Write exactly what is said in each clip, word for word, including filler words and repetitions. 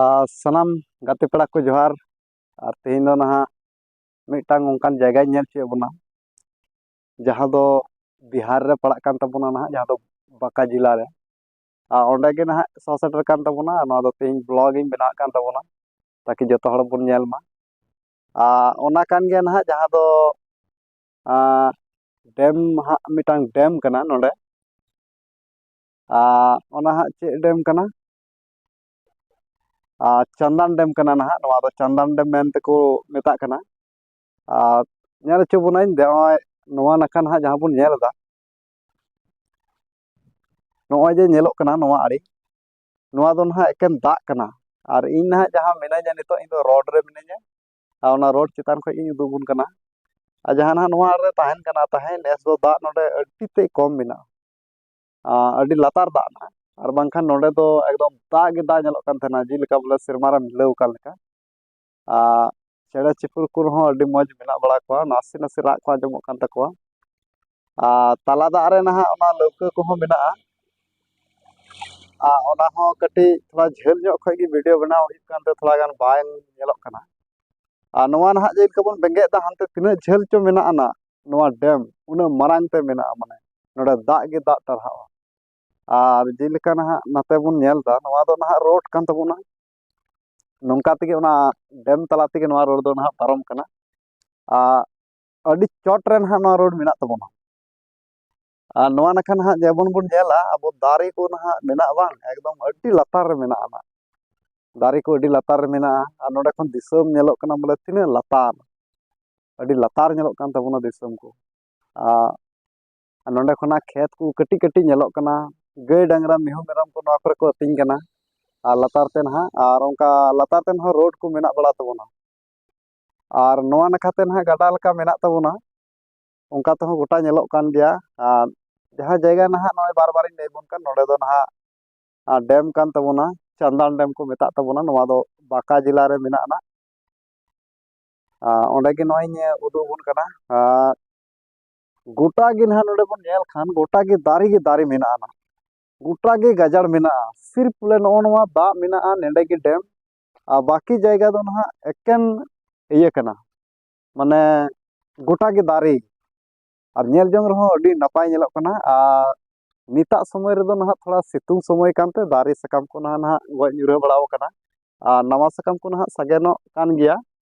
ᱟᱨ ᱥᱟᱱᱟᱢ ᱜᱟᱛᱮ ᱯᱮᱲᱟ ᱠᱚ ᱡᱚᱦᱟᱨ᱾ ᱟᱨ ᱛᱮᱦᱮᱧ ᱫᱚ ᱱᱟᱦᱟᱜ ᱢᱤᱫᱴᱟᱝ ᱚᱱᱠᱟᱱ ᱡᱟᱭᱜᱟᱧ ᱧᱮᱞ ᱦᱚᱪᱚᱭᱮᱫ ᱵᱚᱱᱟ, ᱡᱟᱦᱟᱸ ᱫᱚ ᱵᱤᱦᱟᱨ ᱨᱮ ᱯᱟᱲᱟᱜ ᱠᱟᱱ ᱛᱟᱵᱚᱱᱟ, ᱱᱟᱦᱟᱜ ᱡᱟᱦᱟᱸ ᱫᱚ ᱵᱟᱸᱠᱟ ᱡᱮᱞᱟ ᱨᱮ᱾ ᱟᱨ ᱚᱸᱰᱮ ᱜᱮ ᱱᱟᱦᱟᱜ ᱥᱚ ᱥᱮᱴᱮᱨ ᱠᱟᱱ ᱛᱟᱵᱚᱱᱟ᱾ ᱱᱚᱣᱟ ᱫᱚ ᱛᱮᱦᱮᱧ ᱵᱞᱚᱜ ᱤᱧ ᱵᱮᱱᱟᱣᱮᱫ ᱠᱟᱱ ᱛᱟᱵᱚᱱᱟ, ᱛᱟᱠᱤ ᱡᱚᱛᱚ ᱦᱚᱲ ᱵᱚᱱ ᱧᱮᱞ ᱢᱟ᱾ ᱟᱨ ᱚᱱᱟ ᱠᱟᱱ ᱜᱮᱭᱟ ᱱᱟᱦᱟᱜ ᱡᱟᱦᱟᱸ ᱫᱚ ᱟᱨ ᱰᱮᱢ ᱦᱟᱸᱜ ᱢᱤᱫᱴᱟᱝ ᱰᱮᱢ ᱠᱟᱱᱟ ᱱᱚᱰᱮ᱾ ᱟᱨ ᱚᱱᱟ ᱦᱟᱸᱜ ᱪᱮᱫ ᱰᱮᱢ ᱠᱟᱱᱟ? ᱟᱨ ᱪᱟᱱᱫᱟᱱ ᱰᱮᱢ ᱠᱟᱱᱟ ᱱᱟᱦᱟᱜ᱾ ᱱᱚᱣᱟ ᱫᱚ ᱪᱟᱱᱫᱟᱱ ᱰᱮᱢ ᱢᱮᱱ ᱛᱮᱠᱚ ᱢᱮᱛᱟᱜ ᱠᱟᱱᱟ᱾ ᱟᱨ ᱧᱮᱞ ᱦᱚᱪᱚ ᱵᱚᱱᱟᱹᱧ ᱫᱮ, ᱱᱚᱜᱼᱚᱭ ᱱᱚᱣᱟ ᱱᱟᱠᱷᱟ ᱱᱟᱦᱟᱜ ᱡᱟᱦᱟᱸ ᱵᱚᱱ ᱧᱮᱞ ᱮᱫᱟ, ᱱᱚᱜᱼᱚᱭ ᱡᱮ ᱧᱮᱞᱚᱜ ᱠᱟᱱᱟ ᱱᱚᱣᱟ ᱟᱲᱮ, ᱱᱚᱣᱟ ᱫᱚ ᱱᱟᱦᱟᱜ ᱮᱠᱮᱱ ᱫᱟᱜ ᱠᱟᱱᱟ᱾ ᱟᱨ ᱤᱧ ᱱᱟᱦᱟᱜ ᱡᱟᱦᱟᱸ ᱢᱤᱱᱟᱹᱧᱟ ᱱᱤᱛᱚᱜ, ᱤᱧ ᱫᱚ ᱨᱳᱰ ᱨᱮ ᱢᱤᱱᱟᱹᱧᱟ᱾ ᱟᱨ ᱚᱱᱟ ᱨᱳᱰ ᱪᱮᱛᱟᱱ ᱠᱷᱚᱱ ᱤᱧ ᱩᱫᱩᱜ ᱟᱵᱚᱱ ᱠᱟᱱᱟ᱾ ᱟᱨ ᱡᱟᱦᱟᱸ ᱱᱟᱦᱟᱜ ᱱᱚᱣᱟ ᱨᱮ ᱛᱟᱦᱮᱱ ᱠᱟᱱᱟ ᱛᱟᱦᱮᱸ, ᱱᱮᱥ ᱫᱚ ᱫᱟᱜ ᱱᱚᱰᱮ ᱟᱹᱰᱤ ᱛᱮᱫ ᱠᱚᱢ ᱢᱮᱱᱟᱜᱼᱟ᱾ ᱟᱨ ᱟᱹᱰᱤ ᱞᱟᱛᱟᱨ ᱫᱟᱜ ᱱᱟᱦᱟᱜ, ᱟᱨ ᱵᱟᱝᱠᱷᱟᱱ ᱱᱚᱰᱮ ᱫᱚ ᱮᱠᱫᱚᱢ ᱫᱟᱜ ᱜᱮ ᱫᱟᱜ ᱧᱮᱞᱚᱜ ᱠᱟᱱ ᱛᱟᱦᱮᱱᱟ, ᱡᱮᱞᱮᱠᱟ ᱵᱚᱞᱮ ᱥᱮᱨᱢᱟ ᱨᱮ ᱢᱤᱞᱟᱹᱣ ᱟᱠᱟᱱ ᱞᱮᱠᱟ᱾ ᱟᱨ ᱪᱮᱬᱮ ᱪᱤᱯᱨᱩ ᱠᱚᱦᱚᱸ ᱟᱹᱰᱤ ᱢᱚᱡᱽ ᱢᱮᱱᱟᱜ ᱵᱟᱲᱟ ᱠᱚᱣᱟ, ᱱᱟᱥᱮ ᱱᱟᱥᱮ ᱨᱟᱜ ᱠᱚ ᱟᱸᱡᱚᱢᱚᱜ ᱠᱟᱱ ᱛᱟᱠᱚᱣᱟ᱾ ᱟᱨ ᱛᱟᱞᱟ ᱫᱟᱜ ᱨᱮ ᱱᱟᱦᱟᱜ ᱚᱱᱟ ᱞᱟᱹᱣᱠᱟᱹ ᱠᱚᱦᱚᱸ ᱢᱮᱱᱟᱜᱼᱟ᱾ ᱟᱨ ᱚᱱᱟ ᱦᱚᱸ ᱠᱟᱹᱴᱤᱡ ᱛᱷᱚᱲᱟ ᱡᱷᱟᱹᱞ ᱧᱚᱜ ᱠᱷᱚᱱ ᱜᱮ ᱵᱷᱤᱰᱤᱭᱳ ᱵᱮᱱᱟᱣ ᱦᱩᱭᱩᱜ ᱠᱟᱱᱛᱮ ᱛᱷᱚᱲᱟ ᱜᱟᱱ ᱵᱟᱝ ᱧᱮᱞᱚᱜ ᱠᱟᱱᱟ᱾ ᱟᱨ ᱱᱚᱣᱟ ᱱᱟᱦᱟᱜ ᱡᱮ ᱞᱮᱠᱟ ᱵᱚᱱ ᱵᱮᱸᱜᱮᱫ ᱮᱫᱟ, ᱦᱟᱱᱛᱮ ᱛᱤᱱᱟᱹᱜ ᱡᱷᱟᱹᱞ ᱪᱚ ᱢᱮᱱᱟᱜᱼᱟ ᱱᱟᱜ ᱱᱚᱣᱟ ᱰᱮᱢ, ᱩᱱᱟᱹᱜ ᱢᱟᱨᱟᱝ ᱛᱮ ᱢᱮᱱᱟᱜᱼᱟ, ᱢᱟᱱᱮ ᱱᱚᱰᱮ ᱫᱟᱜ ᱜᱮ ᱫᱟᱜ ᱴᱟᱨᱦᱟᱜᱼᱟ᱾ ᱟᱨ ᱡᱮᱞᱮᱠᱟ ᱱᱟᱦᱟᱜ ᱱᱟᱛᱮ ᱵᱚᱱ ᱧᱮᱞ ᱮᱫᱟ, ᱱᱚᱣᱟ ᱫᱚ ᱱᱟᱦᱟᱜ ᱨᱳᱰ ᱠᱟᱱ ᱛᱟᱵᱚᱱᱟ᱾ ᱱᱚᱝᱠᱟ ᱛᱮᱜᱮ ᱚᱱᱟ ᱰᱮᱢ ᱛᱟᱞᱟ ᱛᱮᱜᱮ ᱱᱚᱣᱟ ᱨᱳᱰ ᱫᱚ ᱱᱟᱦᱟᱜ ᱯᱟᱨᱚᱢ ᱠᱟᱱᱟ᱾ ᱟᱨ ᱟᱹᱰᱤ ᱪᱚᱴ ᱨᱮ ᱱᱟᱦᱟᱜ ᱱᱚᱣᱟ ᱨᱳᱰ ᱢᱮᱱᱟᱜ ᱛᱟᱵᱚᱱᱟ᱾ ᱟᱨ ᱱᱚᱣᱟ ᱱᱟᱠᱷᱟ ᱱᱟᱦᱟᱜ ᱡᱮᱢᱚᱱ ᱵᱚᱱ ᱧᱮᱞᱟ, ᱟᱵᱚ ᱫᱟᱨᱮ ᱠᱚ ᱱᱟᱦᱟᱜ ᱢᱮᱱᱟᱜᱼᱟ ᱵᱟᱝ, ᱮᱠᱫᱚᱢ ᱟᱹᱰᱤ ᱞᱟᱛᱟᱨ ᱨᱮ ᱢᱮᱱᱟᱜᱼᱟ ᱱᱟᱦᱟᱜ᱾ ᱫᱟᱨᱮ ᱠᱚ ᱟᱹᱰᱤ ᱞᱟᱛᱟᱨ ᱨᱮ ᱢᱮᱱᱟᱜᱼᱟ᱾ ᱟᱨ ᱱᱚᱰᱮ ᱠᱷᱚᱱ ᱫᱤᱥᱚᱢ ᱧᱮᱞᱚᱜ ᱠᱟᱱᱟ ᱵᱚᱞᱮ ᱛᱤᱱᱟᱹᱜ ᱞᱟᱛᱟᱨ, ᱟᱹᱰᱤ ᱞᱟᱛᱟᱨ ᱧᱮᱞᱚᱜ ᱠᱟᱱ ᱛᱟᱵᱚᱱᱟ ᱫᱤᱥᱚᱢ ᱠᱚ᱾ ᱟᱨ ᱟᱨ ᱱᱚᱰᱮ ᱠᱷᱚᱱᱟᱜ ᱠᱷᱮᱛ ᱠᱚ ᱠᱟᱹᱴᱤᱡ ᱠᱟᱹᱴᱤᱡ ᱧᱮᱞᱚᱜ ᱠᱟᱱᱟ᱾ ᱜᱟᱹᱭ ᱰᱟᱝᱨᱟ ᱢᱤᱦᱩ ᱢᱮᱨᱚᱢ ᱠᱚ ᱱᱚᱣᱟ ᱠᱚᱨᱮ ᱠᱚ ᱟᱹᱛᱤᱧ ᱠᱟᱱᱟ᱾ ᱟᱨ ᱞᱟᱛᱟᱨ ᱛᱮ ᱱᱟᱦᱟᱜ, ᱟᱨ ᱚᱱᱠᱟ ᱞᱟᱛᱟᱨ ᱛᱮ ᱱᱟᱦᱟᱜ ᱨᱳᱰ ᱠᱚ ᱢᱮᱱᱟᱜ ᱵᱟᱲᱟ ᱛᱟᱵᱚᱱᱟ᱾ ᱟᱨ ᱱᱚᱣᱟ ᱱᱟᱠᱷᱟ ᱛᱮ ᱱᱟᱦᱟᱜ ᱜᱟᱰᱟ ᱞᱮᱠᱟ ᱢᱮᱱᱟᱜ ᱛᱟᱵᱚᱱᱟ, ᱚᱱᱠᱟ ᱛᱮᱦᱚᱸ ᱜᱚᱴᱟ ᱧᱮᱞᱚᱜ ᱠᱟᱱ ᱜᱮᱭᱟ᱾ ᱟᱨ ᱡᱟᱦᱟᱸ ᱡᱟᱭᱜᱟ ᱱᱟᱦᱟᱜ ᱱᱚᱜᱼᱚᱭ ᱵᱟᱨ ᱵᱟᱨᱤᱧ ᱞᱟᱹᱭ ᱟᱵᱚᱱ ᱠᱟᱱ, ᱱᱚᱰᱮ ᱫᱚ ᱱᱟᱦᱟᱜ ᱟᱨ ᱰᱮᱢ ᱠᱟᱱ ᱛᱟᱵᱚᱱᱟ, ᱪᱟᱱᱫᱟᱱ ᱰᱮᱢ ᱠᱚ ᱢᱮᱛᱟᱜ ᱛᱟᱵᱚᱱᱟ᱾ ᱱᱚᱣᱟ ᱫᱚ ᱵᱟᱸᱠᱟ ᱡᱮᱞᱟ ᱨᱮ ᱢᱮᱱᱟᱜᱼᱟ ᱱᱟᱜ᱾ ᱟᱨ ᱚᱸᱰᱮ ᱜᱮ ᱱᱚᱜᱼᱚᱭ ᱤᱧ ᱩᱫᱩᱜ ᱟᱵᱚᱱ ᱠᱟᱱᱟ᱾ ᱟᱨ ᱜᱚᱴᱟ ᱜᱮ ᱱᱟᱦᱟᱜ ᱱᱚᱰᱮ ᱵᱚᱱ ᱧᱮᱞ ᱠᱷᱟᱱ ᱜᱚᱴᱟ ᱜᱮ ᱫᱟᱨᱮ ᱜᱮ ᱫᱟᱨᱮ ᱢᱮᱱᱟᱜᱼᱟ ᱱᱟᱦᱟᱜ᱾ ᱜᱚᱴᱟ ᱜᱮ ᱜᱟᱡᱟᱲ ᱢᱮᱱᱟᱜᱼᱟ᱾ ᱥᱤᱨᱯ ᱵᱚᱞᱮ ᱱᱚᱜᱼᱚ ᱱᱚᱣᱟ ᱫᱟᱜ ᱢᱮᱱᱟᱜᱼᱟ ᱱᱚᱸᱰᱮ ᱜᱮ ᱰᱮᱢ, ᱟᱨ ᱵᱟᱹᱠᱤ ᱡᱟᱭᱜᱟ ᱫᱚ ᱱᱟᱦᱟᱜ ᱮᱠᱮᱱ ᱤᱭᱟᱹ ᱠᱟᱱᱟ, ᱢᱟᱱᱮ ᱜᱚᱴᱟ ᱜᱮ ᱫᱟᱨᱮ᱾ ᱟᱨ ᱧᱮᱞ ᱡᱚᱝ ᱨᱮᱦᱚᱸ ᱟᱹᱰᱤ ᱱᱟᱯᱟᱭ ᱧᱮᱞᱚᱜ ᱠᱟᱱᱟ᱾ ᱟᱨ ᱱᱤᱛᱟᱜ ᱥᱚᱢᱚᱭ ᱨᱮᱫᱚ ᱱᱟᱦᱟᱜ ᱛᱷᱚᱲᱟ ᱥᱤᱛᱩᱝ ᱥᱚᱢᱚᱭ ᱠᱟᱱᱛᱮ ᱫᱟᱨᱮ ᱥᱟᱠᱟᱢ ᱠᱚ ᱱᱟᱦᱟᱜ, ᱱᱟᱦᱟᱜ ᱜᱚᱡ ᱧᱩᱨᱦᱟᱹ ᱵᱟᱲᱟᱣ ᱠᱟᱱᱟ᱾ ᱟᱨ ᱱᱟᱣᱟ ᱥᱟᱠᱟᱢ ᱠᱚ ᱱᱟᱦᱟᱜ ᱥᱟᱜᱮᱱᱚᱜ ᱠᱟᱱ ᱜᱮᱭᱟ,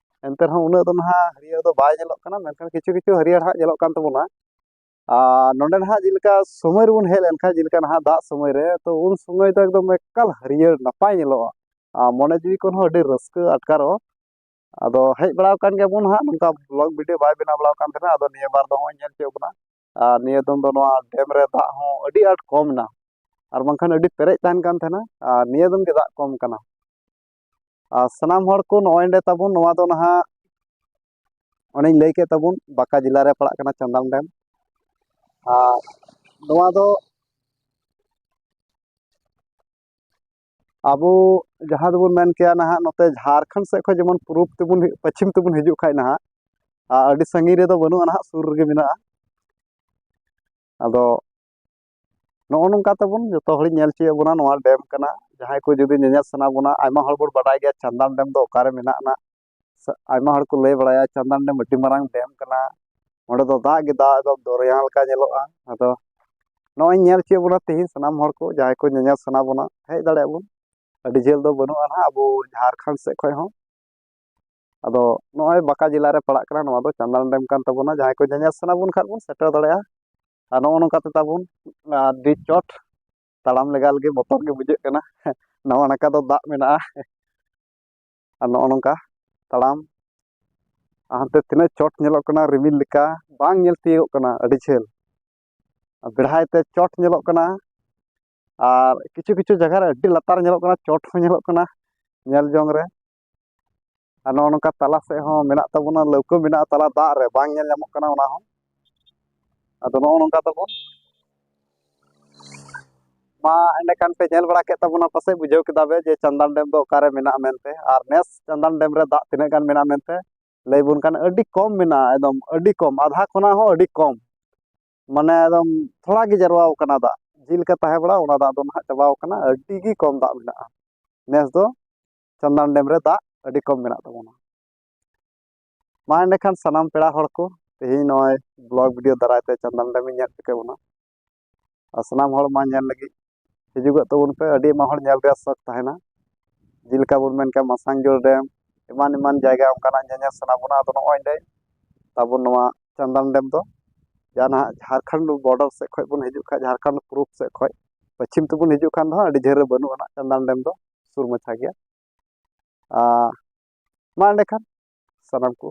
ᱮᱱᱛᱮ ᱨᱮᱦᱚᱸ ᱩᱱᱟᱹᱜ ᱫᱚ ᱱᱟᱦᱟᱜ ᱦᱟᱹᱨᱭᱟᱹᱲ ᱫᱚ ᱵᱟᱭ ᱧᱮᱞᱚᱜ ᱠᱟᱱᱟ, ᱢᱮᱱᱠᱷᱟᱱ ᱠᱤᱪᱷᱩ ᱠᱤᱪᱷᱩ ᱦᱟᱹᱨᱭᱟᱹᱲ ᱦᱟᱸᱜ ᱧᱮᱞᱚᱜ ᱠᱟᱱ ᱛᱟᱵᱚᱱᱟ᱾ ᱟᱨ ᱱᱚᱸᱰᱮ ᱱᱟᱦᱟᱜ ᱡᱮᱞᱮᱠᱟ ᱥᱚᱢᱚᱭ ᱨᱮᱵᱚᱱ ᱦᱮᱡ ᱞᱮᱱᱠᱷᱟᱱ, ᱡᱮᱞᱮᱠᱟ ᱱᱟᱦᱟᱜ ᱫᱟᱜ ᱥᱚᱢᱚᱭ ᱨᱮ, ᱛᱚ ᱩᱱ ᱥᱚᱢᱚᱭ ᱫᱚ ᱮᱠᱫᱚᱢ ᱮᱠᱟᱞ ᱦᱟᱹᱨᱭᱟᱹᱲ ᱱᱟᱯᱟᱭ ᱧᱮᱞᱚᱜᱼᱟ᱾ ᱟᱨ ᱢᱚᱱᱮ ᱡᱤᱣᱤ ᱠᱚᱨᱮ ᱦᱚᱸ ᱟᱹᱰᱤ ᱨᱟᱹᱥᱠᱟᱹ ᱟᱴᱠᱟᱨᱚᱜᱼᱟ᱾ ᱟᱫᱚ ᱦᱮᱡ ᱵᱟᱲᱟᱣ ᱠᱟᱱ ᱜᱮᱭᱟ ᱵᱚᱱ ᱦᱟᱸᱜ, ᱱᱚᱝᱠᱟ ᱵᱞᱚᱜ ᱵᱷᱤᱰᱤᱭᱳ ᱵᱟᱭ ᱵᱮᱱᱟᱣ ᱵᱟᱲᱟᱣ ᱠᱟᱱ ᱛᱟᱦᱮᱱᱟ᱾ ᱟᱫᱚ ᱱᱤᱭᱟᱹ ᱵᱟᱨ ᱫᱚ ᱱᱚᱜᱼᱚᱭ ᱧᱮᱞ ᱦᱚᱪᱚᱭᱮᱫ ᱵᱚᱱᱟ᱾ ᱟᱨ ᱱᱤᱭᱟᱹ ᱫᱚᱢ ᱫᱚ ᱱᱚᱣᱟ ᱰᱮᱢ ᱨᱮ ᱫᱟᱜ ᱦᱚᱸ ᱟᱹᱰᱤ ᱟᱸᱴ ᱠᱚᱢ ᱮᱱᱟ, ᱟᱨ ᱵᱟᱝᱠᱷᱟᱱ ᱟᱹᱰᱤ ᱯᱮᱨᱮᱡ ᱛᱟᱦᱮᱱ ᱠᱟᱱ ᱛᱟᱦᱮᱱᱟ, ᱟᱨ ᱱᱤᱭᱟᱹ ᱫᱚᱢ ᱜᱮ ᱫᱟᱜ ᱠᱚᱢ ᱠᱟᱱᱟ᱾ ᱟᱨ ᱥᱟᱱᱟᱢ ᱦᱚᱲ ᱠᱚ ᱱᱚᱜᱼᱚᱭ ᱱᱚᱰᱮ ᱛᱟᱵᱚᱱ, ᱱᱚᱣᱟ ᱫᱚ ᱱᱟᱦᱟᱜ ᱚᱱᱮᱧ ᱞᱟᱹᱭ ᱠᱮᱫ ᱛᱟᱵᱚᱱ, ᱵᱟᱸᱠᱟ ᱡᱮᱞᱟ ᱨᱮ ᱯᱟᱲᱟᱜ ᱠᱟᱱᱟ ᱪᱟᱸᱫᱟᱞ ᱰᱮᱢ᱾ ᱟᱨ ᱱᱚᱣᱟ ᱫᱚ ᱟᱵᱚ ᱡᱟᱦᱟᱸ ᱫᱚᱵᱚᱱ ᱢᱮᱱ ᱠᱮᱭᱟ ᱱᱟᱦᱟᱜ, ᱱᱚᱛᱮ ᱡᱷᱟᱲᱠᱷᱚᱸᱰ ᱥᱮᱫ ᱠᱷᱚᱱ ᱡᱮᱢᱚᱱ ᱯᱩᱨᱩᱵ ᱛᱮᱵᱚᱱ ᱦᱤ-, ᱯᱚᱪᱷᱤᱢ ᱛᱮᱵᱚᱱ ᱦᱤᱡᱩᱜ ᱠᱷᱟᱡ ᱱᱟᱦᱟᱜ, ᱟᱨ ᱟᱹᱰᱤ ᱥᱟᱺᱜᱤᱧ ᱨᱮᱫᱚ ᱵᱟᱹᱱᱩᱜᱼᱟ ᱱᱟᱦᱟᱜ, ᱥᱩᱨ ᱨᱮᱜᱮ ᱢᱮᱱᱟᱜᱼᱟ᱾ ᱟᱫᱚ ᱱᱚᱜᱼᱚ ᱱᱚᱝᱠᱟ ᱛᱮᱵᱚᱱ ᱡᱚᱛᱚ ᱦᱚᱲᱤᱧ ᱧᱮᱞ ᱦᱚᱪᱚᱭᱮᱫ ᱵᱚᱱᱟ ᱱᱚᱣᱟ ᱰᱮᱢ ᱠᱟᱱᱟ᱾ ᱡᱟᱦᱟᱸᱭ ᱠᱚ ᱡᱩᱫᱤ ᱧᱮᱧᱮᱞ ᱥᱟᱱᱟ ᱵᱚᱱᱟ, ᱟᱭᱢᱟ ᱦᱚᱲ ᱵᱚᱱ ᱵᱟᱰᱟᱭ ᱜᱮᱭᱟ ᱪᱟᱸᱫᱟᱱ ᱰᱮᱢ ᱫᱚ ᱚᱠᱟᱨᱮ ᱢᱮᱱᱟᱜᱼᱟ᱾ ᱥᱟ-, ᱟᱭᱢᱟ ᱦᱚᱲ ᱠᱚ ᱞᱟᱹᱭ ᱵᱟᱲᱟᱭᱟ ᱪᱟᱸᱫᱟᱱ ᱰᱮᱢ ᱟᱹᱰᱤ ᱢᱟᱨᱟᱝ ᱰᱮᱢ ᱠᱟᱱᱟ, ᱚᱸᱰᱮ ᱫᱚ ᱫᱟᱜ ᱜᱮ ᱫᱟᱜ, ᱮᱠᱫᱚᱢ ᱫᱚᱨᱭᱟ ᱞᱮᱠᱟ ᱧᱮᱞᱚᱜᱼᱟ᱾ ᱟᱫᱚ ᱱᱚᱜᱼᱚᱭ ᱧᱮᱞ ᱦᱚᱪᱚᱭᱮᱫ ᱵᱚᱱᱟ ᱛᱮᱦᱮᱧ ᱥᱟᱱᱟᱢ ᱦᱚᱲ ᱠᱚ, ᱡᱟᱦᱟᱸᱭ ᱠᱚ ᱧᱮᱧᱮᱞ ᱥᱟᱱᱟ ᱵᱚᱱᱟ, ᱦᱮᱡ ᱫᱟᱲᱮᱭᱟᱜ ᱵᱚᱱ᱾ ᱟᱹᱰᱤ ᱡᱷᱟᱹᱞ ᱫᱚ ᱵᱟᱹᱱᱩᱜᱼᱟ ᱱᱟᱦᱟᱜ ᱟᱵᱚ ᱡᱷᱟᱲᱠᱷᱚᱸᱰ ᱥᱮᱫ ᱠᱷᱚᱱ ᱦᱚᱸ᱾ ᱟᱫᱚ ᱱᱚᱜᱼᱚᱭ ᱵᱟᱸᱠᱟ ᱡᱮᱞᱟ ᱨᱮ ᱯᱟᱲᱟᱜ ᱠᱟᱱᱟ, ᱱᱚᱣᱟ ᱫᱚ ᱪᱟᱸᱫᱟᱱ ᱰᱮᱢ ᱠᱟᱱ ᱛᱟᱵᱚᱱᱟ᱾ ᱡᱟᱦᱟᱸᱭ ᱠᱚ ᱧᱮᱧᱮᱞ ᱥᱟᱱᱟ ᱵᱚᱱ ᱠᱷᱟᱱ ᱵᱚᱱ ᱥᱮᱴᱮᱨ ᱫᱟᱲᱮᱭᱟᱜᱼᱟ᱾ ᱟᱨ ᱱᱚᱜᱼᱚ ᱱᱚᱝᱠᱟ ᱛᱮ ᱛᱟᱵᱚᱱ ᱟᱹᱰᱤ ᱪᱚᱴ, ᱛᱟᱲᱟᱢ ᱞᱮᱜᱟ ᱞᱟᱹᱜᱤᱫ ᱵᱚᱛᱚᱨ ᱜᱮ ᱵᱩᱡᱷᱟᱹᱜ ᱠᱟᱱᱟ᱾ ᱱᱟᱣᱟ ᱱᱟᱠᱟ ᱫᱚ ᱫᱟᱜ ᱢᱮᱱᱟᱜᱼᱟ᱾ ᱟᱨ ᱱᱚᱜᱼᱚ ᱱᱚᱝᱠᱟ ᱛᱟᱲᱟᱢ, ᱟᱨ ᱦᱟᱱᱛᱮ ᱛᱤᱱᱟᱹᱜ ᱪᱚᱴ ᱧᱮᱞᱚᱜ ᱠᱟᱱᱟ ᱨᱤᱢᱤᱞ ᱞᱮᱠᱟ, ᱵᱟᱝ ᱧᱮᱞ ᱛᱤᱭᱳᱜᱚᱜ ᱠᱟᱱᱟ ᱟᱹᱰᱤ ᱡᱷᱟᱹᱞ᱾ ᱟᱨ ᱵᱮᱲᱦᱟᱭ ᱛᱮ ᱪᱚᱴ ᱧᱮᱞᱚᱜ ᱠᱟᱱᱟ, ᱟᱨ ᱠᱤᱪᱷᱩ ᱠᱤᱪᱷᱩ ᱡᱟᱭᱜᱟ ᱨᱮ ᱟᱹᱰᱤ ᱞᱟᱛᱟᱨ ᱧᱮᱞᱚᱜ ᱠᱟᱱᱟ, ᱪᱚᱴ ᱦᱚᱸ ᱧᱮᱞᱚᱜ ᱠᱟᱱᱟ ᱧᱮᱞ ᱡᱚᱝ ᱨᱮ᱾ ᱟᱨ ᱱᱚᱜᱼᱚ ᱱᱚᱝᱠᱟ ᱛᱟᱞᱟ ᱥᱮᱫ ᱦᱚᱸ ᱢᱮᱱᱟᱜ ᱛᱟᱵᱚᱱᱟ, ᱞᱟᱹᱣᱠᱟᱹ ᱢᱮᱱᱟᱜᱼᱟ ᱛᱟᱞᱟ ᱫᱟᱜ ᱨᱮ, ᱵᱟᱝ ᱧᱮᱞ ᱧᱟᱢᱚᱜ ᱠᱟᱱᱟ ᱚᱱᱟ ᱦᱚᱸ᱾ ᱟᱫᱚ ᱱᱚᱜᱼᱚ ᱱᱚᱝᱠᱟ ᱛᱟᱵᱚᱱ᱾ ᱢᱟ ᱮᱸᱰᱮᱠᱷᱟᱱ ᱯᱮ ᱧᱮᱞ ᱵᱟᱲᱟ ᱠᱮᱫ ᱛᱟᱵᱚᱱᱟ, ᱯᱟᱥᱮᱡ ᱵᱩᱡᱷᱟᱹᱣ ᱠᱮᱫᱟ ᱯᱮ ᱡᱮ ᱪᱟᱸᱫᱟᱱ ᱰᱮᱢ ᱫᱚ ᱚᱠᱟᱨᱮ ᱢᱮᱱᱟᱜᱼᱟ ᱢᱮᱱᱛᱮ᱾ ᱟᱨ ᱱᱮᱥ ᱪᱟᱸᱫᱟᱱ ᱰᱮᱢ ᱨᱮ ᱫᱟᱜ ᱛᱤᱱᱟᱹᱜ ᱜᱟᱱ ᱢᱮᱱᱟᱜᱼᱟ ᱢᱮᱱᱛᱮ ᱞᱟᱹᱭ ᱵᱚᱱ ᱠᱷᱟᱱ, ᱟᱹᱰᱤ ᱠᱚᱢ ᱢᱮᱱᱟᱜᱼᱟ, ᱮᱠᱫᱚᱢ ᱟᱹᱰᱤ ᱠᱚᱢ, ᱟᱫᱷᱟ ᱠᱷᱚᱱᱟᱜ ᱦᱚᱸ ᱟᱹᱰᱤ ᱠᱚᱢ᱾ ᱢᱟᱱᱮ ᱮᱠᱫᱚᱢ ᱛᱷᱚᱲᱟ ᱜᱮ ᱡᱟᱨᱣᱟ ᱟᱠᱟᱱᱟ ᱫᱟᱜ, ᱡᱮ ᱞᱮᱠᱟ ᱛᱟᱦᱮᱸ ᱵᱟᱲᱟ, ᱚᱱᱟ ᱫᱟᱜ ᱫᱚ ᱱᱟᱦᱟᱜ ᱪᱟᱵᱟᱣ ᱠᱟᱱᱟ᱾ ᱟᱹᱰᱤ ᱜᱮ ᱠᱚᱢ ᱫᱟᱜ ᱢᱮᱱᱟᱜᱼᱟ᱾ ᱱᱮᱥ ᱫᱚ ᱪᱟᱱᱫᱟᱱ ᱰᱮᱢ ᱨᱮ ᱫᱟᱜ ᱟᱹᱰᱤ ᱠᱚᱢ ᱢᱮᱱᱟᱜ ᱛᱟᱵᱚᱱᱟ᱾ ᱢᱟ ᱮᱸᱰᱮᱠᱷᱟᱱ ᱥᱟᱱᱟᱢ ᱯᱮᱲᱟ ᱦᱚᱲ ᱠᱚ, ᱛᱮᱦᱮᱧ ᱱᱚᱜᱼᱚᱭ ᱵᱞᱚᱜ ᱵᱷᱤᱰᱤᱭᱳ ᱫᱟᱨᱟᱭ ᱛᱮ ᱪᱟᱱᱫᱟᱱ ᱰᱮᱢ ᱤᱧ ᱧᱮᱞ ᱦᱚᱪᱚ ᱠᱮᱫ ᱵᱚᱱᱟ᱾ ᱟᱨ ᱥᱟᱱᱟᱢ ᱦᱚᱲ ᱢᱟ ᱧᱮᱞ ᱞᱟᱹᱜᱤᱫ ᱦᱤᱡᱩᱜᱚᱜ ᱛᱟᱵᱚᱱ ᱯᱮ, ᱟᱹᱰᱤ ᱟᱭᱢᱟ ᱦᱚᱲ ᱧᱮᱞ ᱨᱮᱭᱟᱜ ᱥᱚᱠ ᱛᱟᱦᱮᱱᱟ᱾ ᱡᱮᱞᱮᱠᱟ ᱵᱚᱱ ᱢᱮᱱ ᱠᱮᱭᱟ ᱢᱟᱥᱟᱝᱡᱳᱲ ᱰᱮᱢ, ᱮᱢᱟᱱ ᱮᱢᱟᱱ ᱡᱟᱭᱜᱟ ᱚᱱᱠᱟᱱᱟᱜ ᱧᱮᱧᱮᱞ ᱥᱟᱱᱟ ᱵᱚᱱᱟ᱾ ᱟᱫᱚ ᱱᱚᱜᱼᱚᱭ ᱱᱚᱰᱮ ᱛᱟᱵᱚᱱ ᱱᱚᱣᱟ ᱪᱟᱱᱫᱟᱱ ᱰᱮᱢ ᱫᱚ ᱡᱟᱦᱟᱸ ᱱᱟᱦᱟᱜ ᱡᱷᱟᱲᱠᱷᱚᱸᱰ ᱵᱚᱨᱰᱟᱨ ᱥᱮᱫ ᱠᱷᱚᱱ ᱵᱚᱱ ᱦᱤᱡᱩᱜ ᱠᱷᱟᱡ, ᱡᱷᱟᱲᱠᱷᱚᱸᱰ ᱯᱩᱨᱩᱵ ᱥᱮᱫ ᱠᱷᱚᱱ ᱯᱚᱪᱷᱤᱢ ᱛᱮᱵᱚᱱ ᱦᱤᱡᱩᱜ ᱠᱷᱟᱱ ᱫᱚ ᱦᱟᱸᱜ ᱟᱹᱰᱤ ᱡᱷᱟᱹᱞ ᱨᱮ ᱵᱟᱹᱱᱩᱜ ᱟᱱᱟ, ᱪᱟᱱᱫᱟᱱ ᱰᱮᱢ ᱫᱚ ᱥᱩᱨ ᱢᱟᱪᱷᱟ ᱜᱮᱭᱟ᱾ ᱟᱨ ᱢᱟ ᱮᱸᱰᱮᱠᱷᱟᱱ ᱥᱟᱱᱟᱢ ᱠᱚ